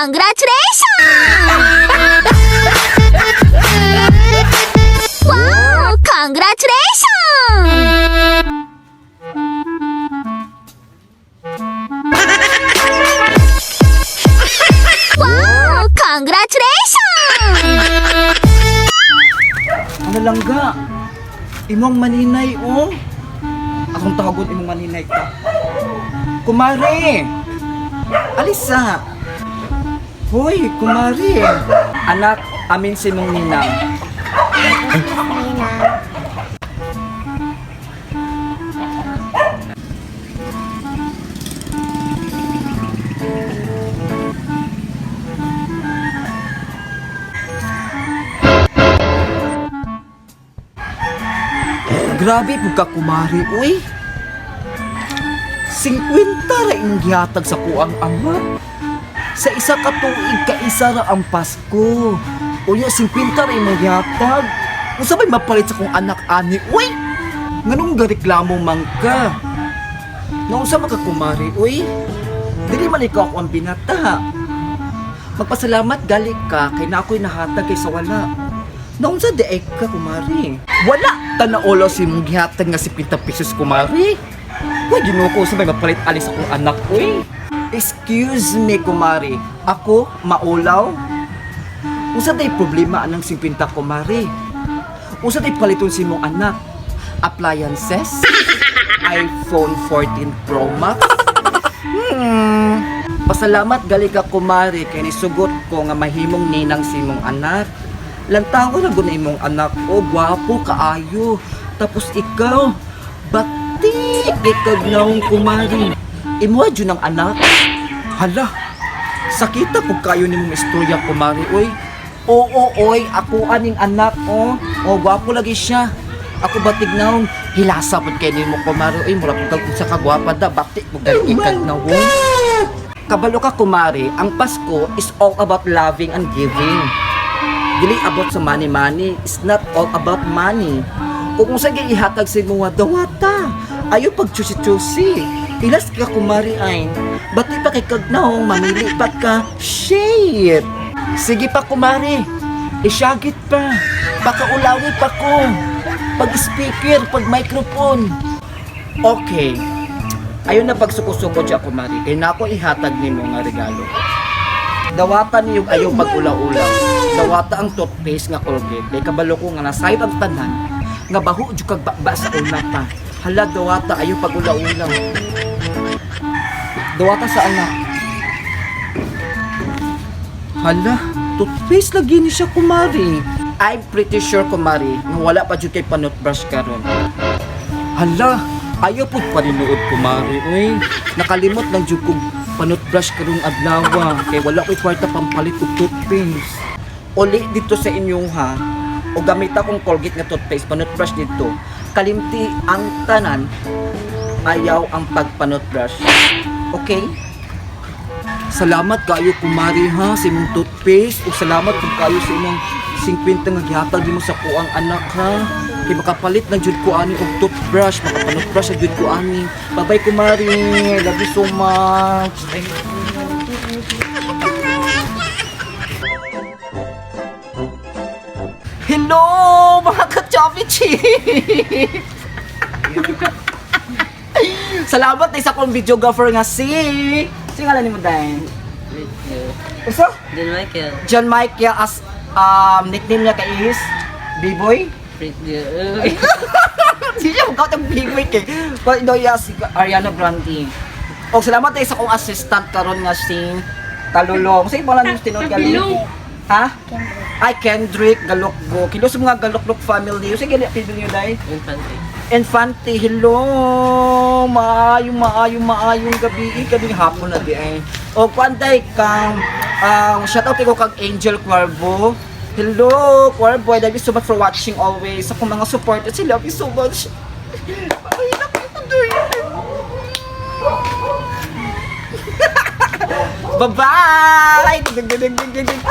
Congratulations! Wow! Congratulations! Wow! Congratulations! Ano lang ga? Imong maninay, oh. Akong tawagon imong maninay ka. Kumare! Alisa! Hoy, kumare! Anak, amin si mong ninang. Grabe pud ka, kumare, uy. 50 ra imong gihatag sa kuang anak. Sa isa ka tuig ka isa ra ang Pasko. Unya 50 ra imong gihatag. Unsa may mapalit sa kong anak ani, uy? Nganong gareklamo man ka? Naunsa man ka, kumare, uy? Dili man ikaw ako ang binata. Magpasalamat gali ka kay na ako'y nahatag kaysa wala. Naunsa di ay ka, kumare? Wala ta na ulo si mong gihatag nga si 50 pesos, kumare. Uy, Ginoo ko, sa may mapalit alis akong anak, uy. Excuse me, kumare. Ako, maulaw? Unsa day problema anang 50, kumare? Unsa day paliton si mong anak? Appliances? iPhone 14 Pro Max? Pasalamat gali ka, kumare, kay nisugot ko nga mahimong ninang si imong anak. Lantawo na gud na imong anak o gwapo kaayo. Tapos ikaw, batik ikag naong, kumare. Imuha jud ang anak. Hala, sakita pug kayo nimong istorya, kumare, oy. Oo, oy, ako aning anak, oh. Oh, gwapo lagi siya. Ako batig naong hilasa pud kay nimo, kumare, oy, mura pud kag sa kagwapa da, batik pug gali ikag naong. Kabalo ka, kumare, ang Pasko is all about loving and giving. Dili about sa money money. It's not all about money. Kung unsa gyud ihatag sa imo nga dawata, ayo pag chusi-chusi. Ilas ka, kumare, ay. Bati pa kay kagnaong mamili pa ka. Shit! Sige pa, kumare. Isyagit pa. Pakaulawi pa ko. Pag speaker, pag microphone. Okay. Ayun na pagsuko-suko siya, kumare. Kaya na ako ihatag nimo nga regalo. Dawata niyo ayaw pag-ulaw-ulaw. Dawata ang toothpaste nga Colgate. Kay kabalo ko nga nasayod ang tanan nga baho jud kag baba sa una pa. Hala, dawata ayaw pag-ulaw-ulaw. Dawata sa anak. Hala, toothpaste lagi ni siya, kumare. I'm pretty sure, kumare, nga wala pa jud kay panutbrush karon. Hala, ayaw pud paninuod, kumare, uy. Nakalimot lang jud kog panutbrush karong adlaw kay wala ko'y kwarta pampalit og toothpaste. Uli dito sa inyong ha, o gamit akong Colgate nga toothpaste, panutbrush dito. Kalimti ang tanan, ayaw ang pagpanutbrush. Okay? Salamat kayo, kumare, ha, sa imong toothpaste ug salamat pud kayo sa imong 50 nga gihatag nimo sa kuang anak ha. Kay makapalit na jud ko ani og toothbrush, makapanutbrush na jud ko ani. Bye-bye, kumare. Love you so much. Thank you. Hello mga ka-Choppy Chips! Salamat na isa kong videographer nga si... Sino ngalan mo, Day? Usa? John Michael. John Michael as nickname niya kay is B-Boy? Hindi siya magkawat ang B-Boy kay. But no, yes, si Ariana Grande. O salamat tayo sa kong assistant karon nga si Talulong. Sa ibang lang yung tinuod gali. Ha? Ay, Kendrick Galokgo. Kilo sa mga Galoklok family. Sige, pili niyo dai. Infantry. Infante, hello! Maayong, maayong, maayong gabi. Eh, kaning hapon na di ay. O, kwanday kang, shout out ko kang Angel Cuervo. Hello, Cuervo. I love you so much for watching always. Sa akong mga supporters, I love you so much. Ay, naku, tuloy. Bye-bye! Ding, ding, ding, ding, ding.